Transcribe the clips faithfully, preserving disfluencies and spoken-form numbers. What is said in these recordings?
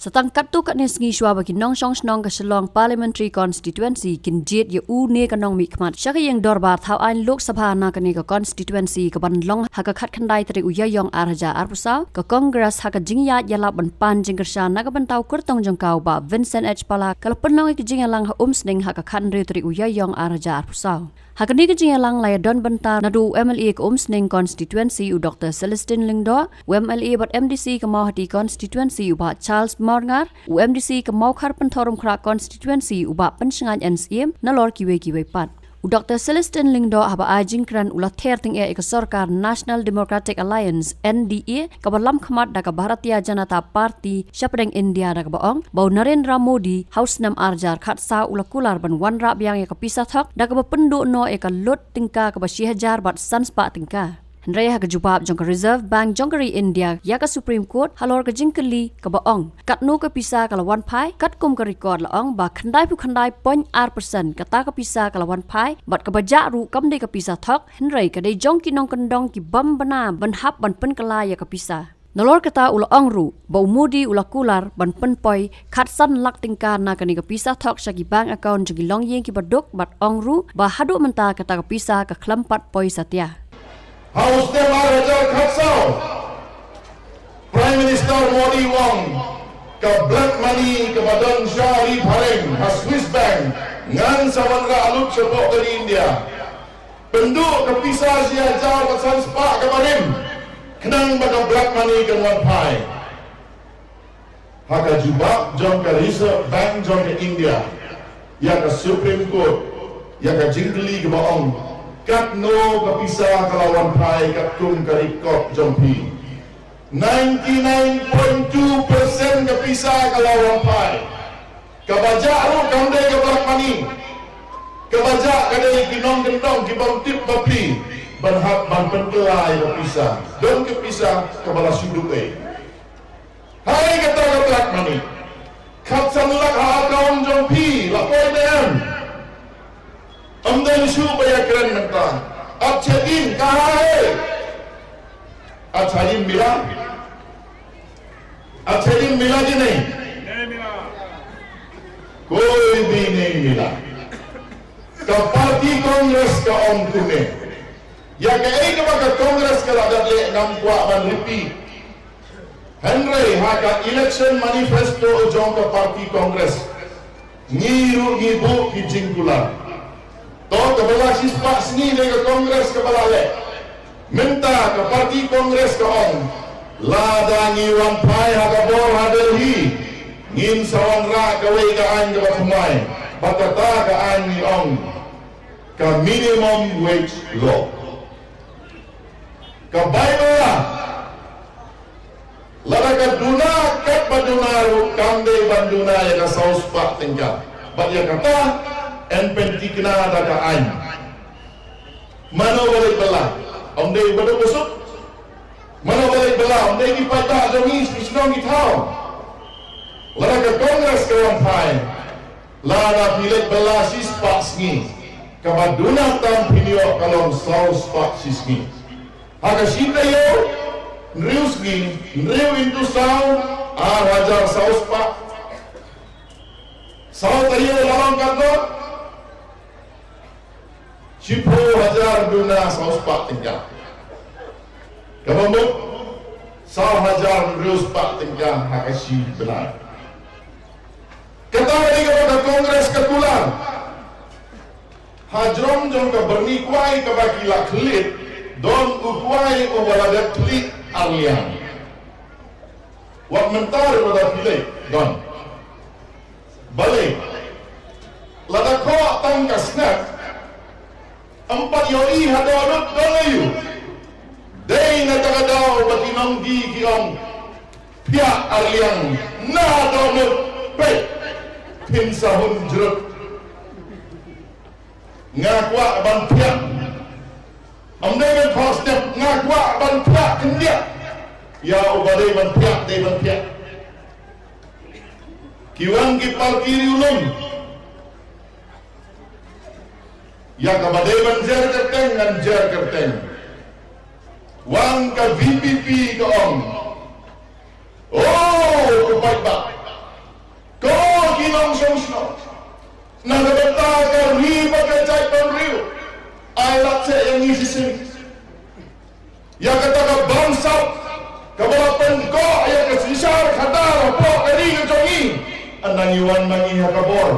Sa tang katto katne sngi shuwa ba ki nongshong shnong ka Shillong Parliamentary Constituency kin jied ïa une ka nongmihkhmat sha ka ïing dorbar thaw aiñ Lok Sabha na kane ka constituency ka ban long ha ka khatkhyndai tarik u Ïaïong ar hajar arphew saw, ka Congress ha ka jingïaid ïalap ban pan jingkyrshan na ka bynta u kyrtong jong ka u Bah Vincent H Pala ka la pynlong ïa ka jingïalang ha Umsning ha ka khathynriew tarik u Ïaïong ar hajar arphew saw. Ha kane ka jingïalang la ïadon bynta naduh u M L A ka Umsning constituency u Doctor Celestine Lyngdoh, u M L A bad M D C ka Mawhati constituency u Bah Charles Mawrngar, u M D C ka Mawkhar Pynthorumkhrah constituency u Bah Pynshngaiñ N Syiem, nalor kiwei kiwei pat. U Doctor Celestine Lyngdoh haba ai jingkren u la ther tyngeh ïa ka sorkar National Democratic Alliance, N D A, kaba lam khmat da ka Bharatiya Janata Party shapdeng India da kaba ong ba u Narendra Modi ha u snem ar hajar khatsaw u la kular ban wanrah biang ïa ka pisa thok da kaba pynduh noh ïa ka lut tyngka kaba shi hajar bad san spah tyngka. Hynrei ha ka jubab jong ka Reserve Bank jong ka ri India ïa ka Supreme Court halor ka jingkylli kaba ong katno ka pisa ka la wan phai, katkum ka record la ong ba khyndaiphew khyndai point ar percent kata ka pisa ka la wan phai, bad kaba jah ruh kam dei ka pisa thok, hynrei ka dei jong ki nongkyndong ki bym bna ban hap ban pynkylla ïa ka pisa. Nalor kata u la ong ruh ba u Modi u la kular ban pynpoi khatsan lak tyngka na kane ka pisa thok sha ki bank account jong ki longïing kiba duk bad ong ruh ba haduh mynta kata ka pisa ka khlem pat poi satia. Ha u snem ar hajar khatsaw, Prime Minister Modi u ong ka black money kaba don sha ri phareng ha Swiss Bank ngan sa wanrah lut shapoh ka ri India. Pynduh ka pisa shi hajar bad san spah kaba rim khnang ba ka black money kan wan phai. Ha ka jubab jong ka Reserve Bank jong ka India ïa ka Supreme Court ïa ka jingkylli kaba ong katno ka pisa ka la wan phai katkum ka record jong phi. Ninety nine point two percent ka pisa ka la wan phai. Kaba jah ruh kam dei ka black money. Kaba jah ka dei ki nongkyndong ki bym tip bapli ban hap ban pynkylla ïa ka pisa. Don ka pisa kaba la shu duk ei. Hai kata ka black money. Khatsan lak ha account jong phi la poi ne em? Ym don shuh ba ïakren mynta. Ap chadin ka hai. Ap chadin mila. Ap chadin mila ji ne. Koi bhi nahi mila. Ka party Congress ka ong kumne. Ïa kaei kaba ka Congress ka la dep leh ngam kwah ban repeat. Hynrei ha ka election manifesto jong ka party Congress ngi ruh ngi buh ki jingkular. To kaba la shispah sngi dei ka Congress kaba la leh. Mynta ka party Congress ka ong lada ngi wan phai ha ka bor ha Delhi ngin sa wanrah kawei ka aiñ kaba thymmai. Bad kata ka aiñ ngi ong ka minimum wage law. Ka bai bylla. Lada ka duna katba duna ruh kam dei ban duna ïa ka saw spah tyngka. Bad ïa kata yn pynthikna da ka aiñ. Mano ba leit bylla? Ym dei ba duk ba suk. Mano ba leit bylla? Ym dei ki paidbah jong ngi shnong ki thaw. Lada ka Congress ka wan phai. Lada phi leit bylla shispah sngi, kaba duna tam phin ïoh ka long saw spah shi sngi. Ha ka shi taïew, hynriew sngi, hynriew into saw, ar hajar saw spah. Saw taïew la long katno? Shiphew hajar duna saw spah tyngka. Kaba mut saw hajar hynriew spah tyngka ha ka shi bnai. Kata ka dei kaba ka Congress ka kular. Ha jrong jong ka byrni kwai kaba ki la khlieh don u kwai uba la dep khlieh arliang. Wat mynta ruh lada phi leit don. Balei? Lada khoh tang ka snep, ym pat ïohi haduh lut don aïu. Dei na kata ka daw ba ki nongdie ki ong, phiah arliang na dohnud, peit phin sa hun jrut. Nga kwah ban phiah. Ym dei ban khoh step, nga kwah ban phiah khyndiat. Ïa uba dei ban phiah, dei ban phiah. Ki wan ki party riewlum. Ïa kaba dei ban jer kyrteng ngan jer kyrteng. Wan ka V P P ka ong. Oh, ka paidbah. Na ka bynta ka ri bad ka jaitbynriew. Ai lad seh ïa ngi shisien. Ïa kata ka bamsap kaba la pynkoh ïa ka synshar khadar hapoh ka ri ka jong ngi. Ynda ngi wan ma ngi ha ka bor,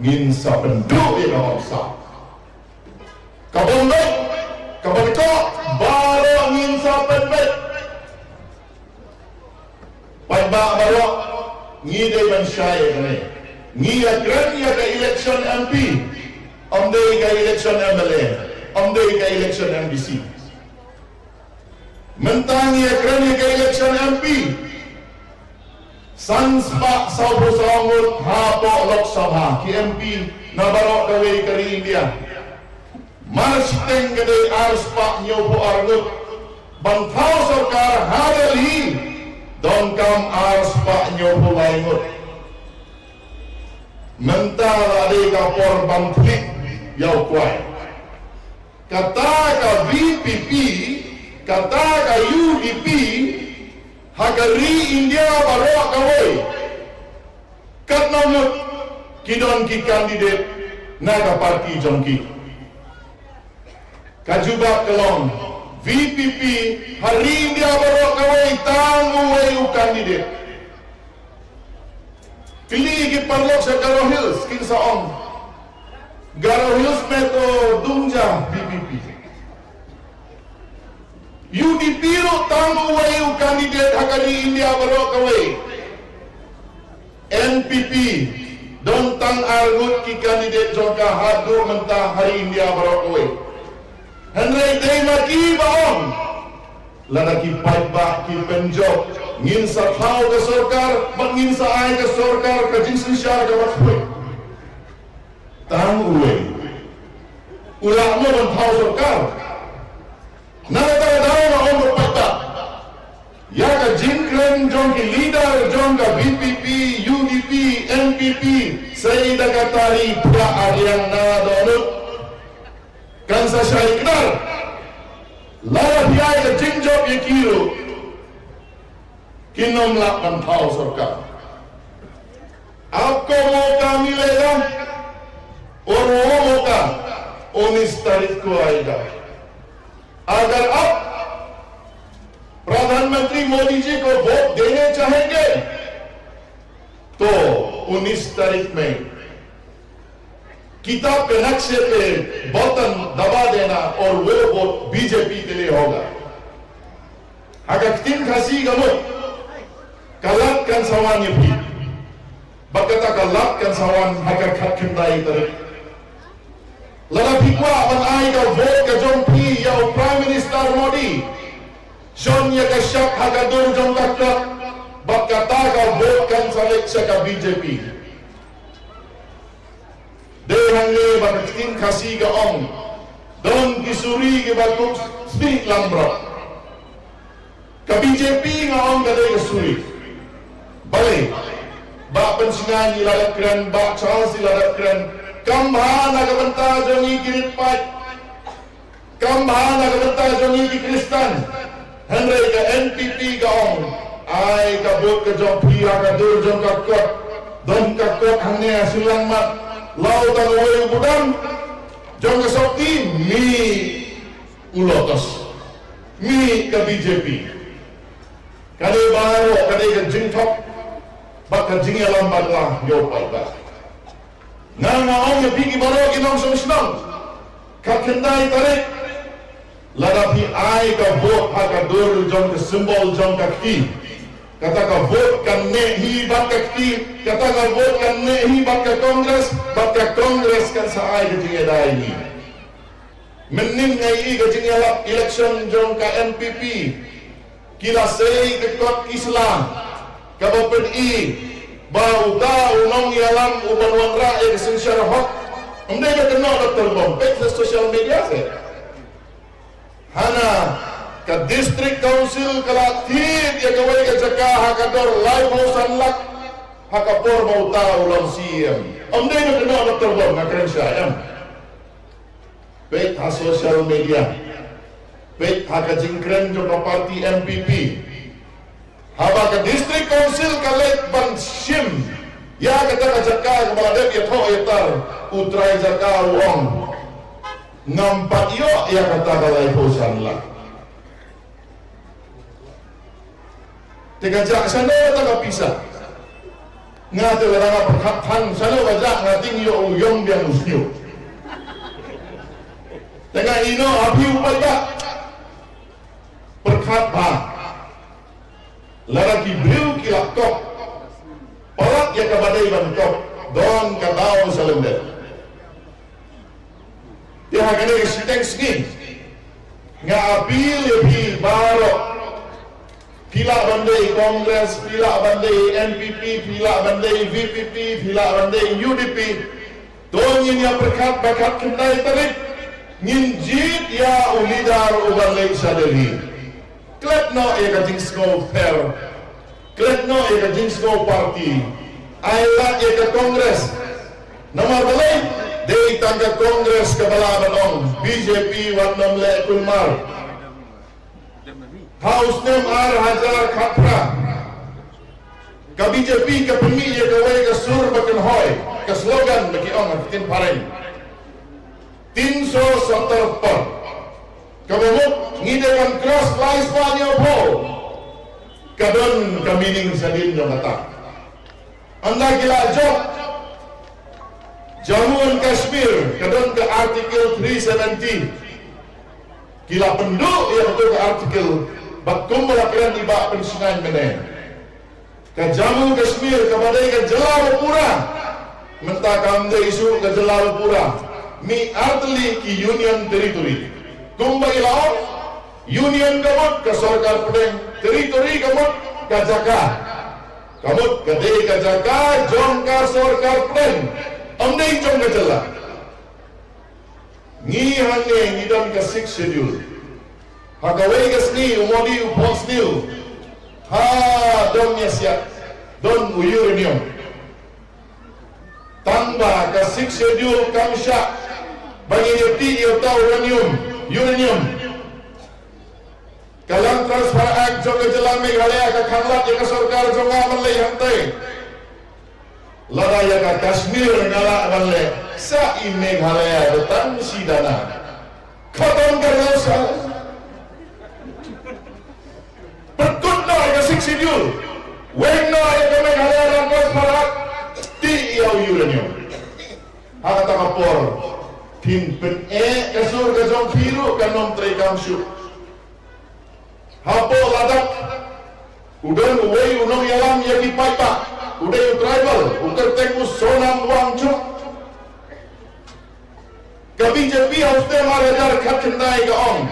ngin sa pynduh ïa ka bamsap. Ka bym beit, ka pynkoh, baroh ngin sa pynbeit. Paidbah baroh, ngi dei ban shai ïa kane. Ngi ïakren ïa ka election M P, ym dei ka election M L A, ym dei ka election M D C. Mynta ngi ïakren ïa ka election M P. San spah sawphew saw ngut hapoh Lok Sabha ki M P na baroh kawei ka ri India. Mar shiteng ka dei ar spah hynñiewphew ar ngut. Ban thaw sorkar ha Delhi, donkam ar spah hynñiewphew lai ngut. Mynta la dei ka por ban thik ïa u kwai. Kata ka V P P, kata ka U D P, ha ka ri India baroh kawei. Katno ngut ki don ki candidate na ka party jong ki. Ka jubab ka long, V P P ha ri India baroh kawei tang uwei u candidate. Kylli ki paralok sha Garo Hills, kin sa ong, Garo Hills me to dung ja V P P. U D P ruh tang uwei u candidate ha ka ri India baroh kawei. N P P don tang ar ngut ki candidate jong ka haduh mynta ha ri India baroh kawei. Hynrei dei ma ki ba ong, lada ki paidbah ki pynjop, ngin sa thaw ka sorkar bad ngin sa ai ka sorkar ka jingsynshar kaba khuid. Tang uwei u lah mo ban thaw sorkar. Na kata ka daw nga ong ba paidbah, ïa ka jingkren jong ki leader jong ka V P P, U D P, N P P, sei da ka tari pla ariang na dohnud. Kan sa shai kdar. Lada phi ai ka jingjop ïa ki ruh, kin ym lah ban thaw sorkar. आपको मौका मिलेगा और वो मौका उन्नीस तारीख को आएगा। अगर आप प्रधानमंत्री मोदी जी को वोट देने चाहेंगे तो उन्नीस तारीख में किताब के नक्शे पे बटन दबा देना और वो वोट बीजेपी के लिए होगा। Ha ka ktien Khasi ka mut, ka lad kan sa wan ïa phi. Bad kata ka lad kan sa wan ha ka khatkhyndai tarik. Lada phi kwah ban ai ka vote ka jong phi ïa u Prime Minister Modi, shon ïa ka shap ha ka dur jong ka kot, bad kata ka vote kan sa leit sha ka B J P. Dei hangne ba ka ktien Khasi ka ong, don ki suri kiba kup snieh lambrot. Ka B J P nga ong ka dei ka suri. Balei? Bah Pynsngew i la dep kren, Bah Charles i la dep kren. Kam bha na ka bynta jong ngi ki rit paid. Kam bha na ka bynta jong ngi ki Khristan. Hynrei ka N P P ka ong, ai ka vote ka jong phi ha ka dur jong ka kot. Don ka kot hangne ha Shillong Mat. Lada uwei u budam jong ka sopti, mih u Lotus, mih ka B J P. Ka dei baroh, ka dei ka jingthok bad ka jingïalam bakla ïa u paidbah. Nga nga ong ïa phi ki baroh ki nongshong shnong, khatkhyndai tarik, lada phi ai ka vote ha ka dur jong ka symbol jong ka kti, kata ka vote kan neh hi bad ka kti, kata ka vote kan neh hi bad ka Congress, bad ka Congress kan sa ai ka jingïada ïa ngi. Mynnin nga ïohi ka jingïalap election jong ka N P P, ki la sei ka kot ki sla, kaba pyni ba uta u nongïalam uban wanrah ïa ka synshar hok. Ym dei ba kynnoh Doctor Bom, peit ha social media se. Hana ka District Council ka la thied ïa kawei ka jaka ha ka dor laiphew san lak ha ka por ba uta u long C E M. Ym dei ba kynnoh Doctor Bom, nga kren shai em. Peit ha social media. Peit ha ka jingkren jong ka party N P P. Haba ka District Council ka leit ban shim Ïa kata ka jaka kaba la dep ïathoh ïatar, u trai jaka u ong, ngam pat ïoh ïa kata ka laiphew san lak. Te ka jah shano kata ka pisa? Nga te lada nga pyrkhat than shano ka jah, nga tieng ïoh u ïong biang u sniew. Te nga ïehnoh ha phi u paidbah, pyrkhat bha. Lada ki briew ki la kop, palat ïa kaba dei ban kop, don ka daw sha lyndet. Te ha kane ka shiteng sngi nga appeal ïa phi baroh, phi lah ban dei Congress, phi lah ban dei N P P, phi lah ban dei V P P, phi lah ban dei U D P. To ngin ïa pyrkhat ba khatkhyndai tarik ngin jied ïa u leader uban leit sha Delhi. Klet noh ïa ka jingsngew pher, klet noh ïa ka jingsngew party. Ai lad ïa ka Congress. Namar balei? Dei tang ka Congress kaba lah ban ong B J P wat nym leh kulmar. Ha u snem ar hajar khatphra, ka B J P ka pynmih ïa kawei ka sur ba kynhoi, ka slogan ba ki ong ha ktien phareng, "Tin so sattar par." Kaba mut ngi dei ban cross lai spah hynñiewphew. Ka don ka meaning shadien jong kata. Ynda ki la jop Jammu and Kashmir, ka don ka Article three seventy. Ki la pynduh ïa kato ka article bad kumba la kren i Bah Pynshngaiñ mynne, ka Jammu Kashmir kaba dei ka jylla ba pura, mynta kam dei shuh ka jylla ba pura. Mih artylli ki Union Territory. Kumba i la ong, Union ka mut ka sorkar pdeng, Territory ka mut ka jaka. Ka mut ka dei ka jaka jong ka sorkar pdeng, ym dei jong ka jylla. Ngi hangne ngi don ka Sixth Schedule. Ha kawei ka sngi u Modi u phohsniew, ha Dong Niasiat don u uranium. Tang ba ka Sixth Schedule kam shah ba ngin ïa tih ïa uta u uranium, uranium. Ka Land Transfer Act jong ka jylla Meghalaya ka khanglad ïa ka sorkar jong nga ban leit hangtai. Lada ïa ka Kashmir nga lah ban leh, sa i Meghalaya da tang shi dana. Khatam ka rasa. Pynkut noh ïa ka Sixth Schedule. Weng noh ïa ka Meghalaya Land Transfer Act. Tih ïa u uranium. Ha kata ka por phin pyneh ka sur ka jong phi ruh kan ym treikam shuh. Hapoh Ladakh u don uwei u nongïalam ïa ki paidbah, u dei u tribal, u kyrteng u Sonam Wangchuk. Ka B J P ha u snem ar hajar khatkhyndai ka ong,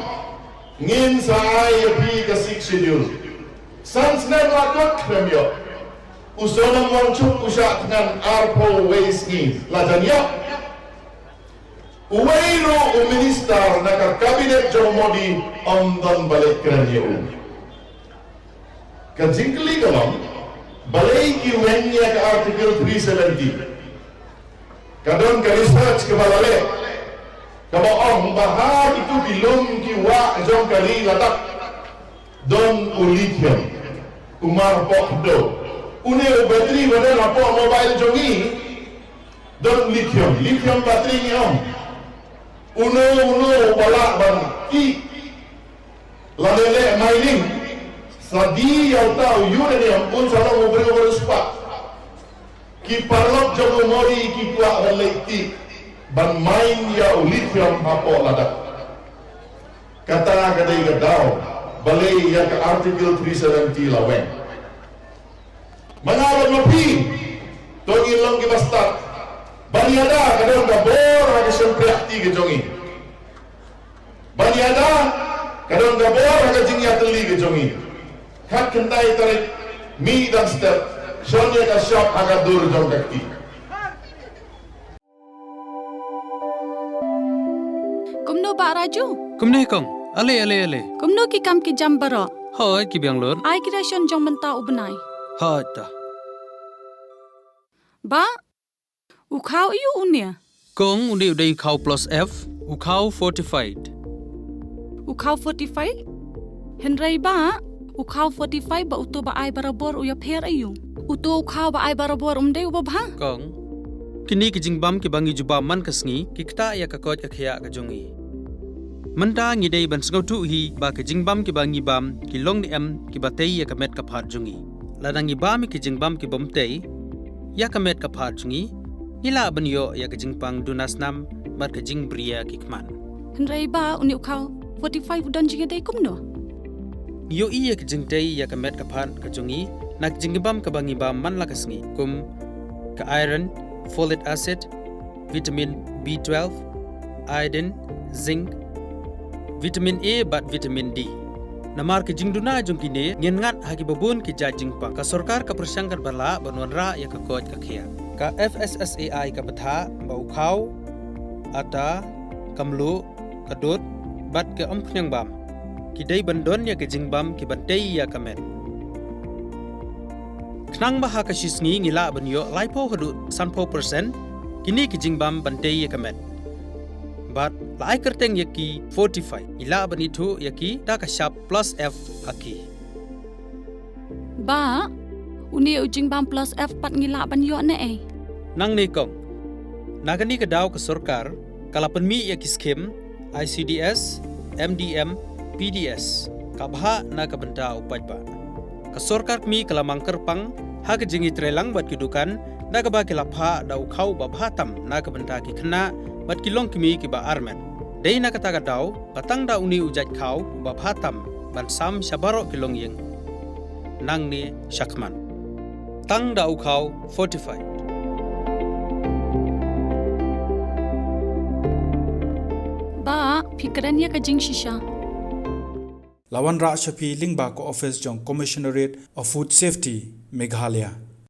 ngin sa ai ïa phi ka Sixth Schedule. San snem la kut khlem ïoh. U Sonam Wangchuk u shah thngan arphew wei sngi, la jan ïoh. Uwei ruh u minister na ka cabinet jong Modi ym don ba leh kren ïa u. Ka jingkylli ka long, balei ki weng ïa ka Article three seventy? Ka don ka research kaba la leh kaba ong ba ha kitu ki lum ki wah jong ka ri Ladakh don u lithium, u mar poh khyndew. Une u battery ba don hapoh mobile jong ngi don lithium, lithium battery ngi ong. Uno uno uba lah ban ïeh lane leh mining, sa die ïa uta u uranium, un sa long u briew ba riewspah. Ki paralok jong u Modi ki kwah ban leit tih ban mine ïa u lithium hapoh Ladakh. Kata ka dei ka daw balei ïa ka Article three seventy la weng. Ma nga bad ma phi, to ngin long kiba stad. Ban ïada ka don ka bor ha ka shympriahti ka jong ngi. Ban ïada ka don ka bor ha ka jingïatylli ka jong ngi. Khatkhyndai tarik, mih dang step, shon ïa ka shap ha ka dur jong ka kti. Kumno Bah Raju? Kumne kong, ale ale ale. Kumno ki kam ki jam baroh? Hoi ki biang lut. Ai ki ration jong mynta u bnai. Hoi ta. Bah, u khaw aiu une? Kong, une u dei u khaw plus F, u khaw fortified. U khaw fortified? Hynrei bah, u khaw fortified bad uto ba ai barabor u ïapher aiu? Uto u khaw ba ai barabor um dei uba bha. Kong, kine ki jingbam kiba ngi ju bam man ka sngi ki ktah ïa ka koit ka khiah ka jong ngi. Mynta ngi dei ban sngewthuh hi ba ki jingbam kiba ngi bam ki long ne em kiba tei ïa ka met ka phad jong ngi. Lada ngi bam ïa ki jingbam kibym tei ïa ka met ka phad jong ngi, ngi lah ban ïoh ïa ka jingpang duna snam bad ka jingbriew ki khmat. Hynrei ba une u khaw forty-five u don jingïadei kumno? Ngi ïohi ïa ka jingtei ïa ka met ka phad ka jong ngi na ka jingbam kaba ngi bam man la ka sngi, kum ka iron, folic acid, vitamin B twelve, iodine, zinc, vitamin A bad vitamin D. Namar ka jingduna jong kine ngin ngat ha kiba bun ki jait jingpang. Ka sorkar ka pyrshang katba lah ban wanrah ïa ka koit ka khiah. Ka F S S A I ka batai ba u khaw, ata, ka mluh, ka dud bad ka umphniang bam ki dei ban don ïa ka jingbam kiban tei ïa ka met. Khnang ba ha ka shi sngi ngi lah ban ïoh laiphew haduh sanphew percent kine ki jingbam ban tei ïa ka met. Bad la ai kyrteng ïa ki fortify, ngi lah ban ithuh ïa ki da ka shap plus F ha ki. Ba, une u jingbam plus F pat ngi lah ban ïoh ne ei? Nangne kong, na kane ka daw ka sorkar ka la pynmih ïa ki skim I C D S, M D M, P D S, ka bha na ka bynta u paidbah. Ka sorkar kmie ka la mang kyrpang ha ka jingïatreilang bad ki dukan da kaba ki la phah da u khaw ba bha tam na ka bynta ki khynnah bad ki longkmie kiba armet. Dei na kata ka daw ba tang da une u jait khaw uba bha tam ban sam sha baroh ki longïing nangne shakhmat. Tang da u khaw fortified. Ba, phi kren ïa ka jingshisha. La wanrah sha phi lyngba ka office jong Commissionerate of Food Safety, Meghalaya.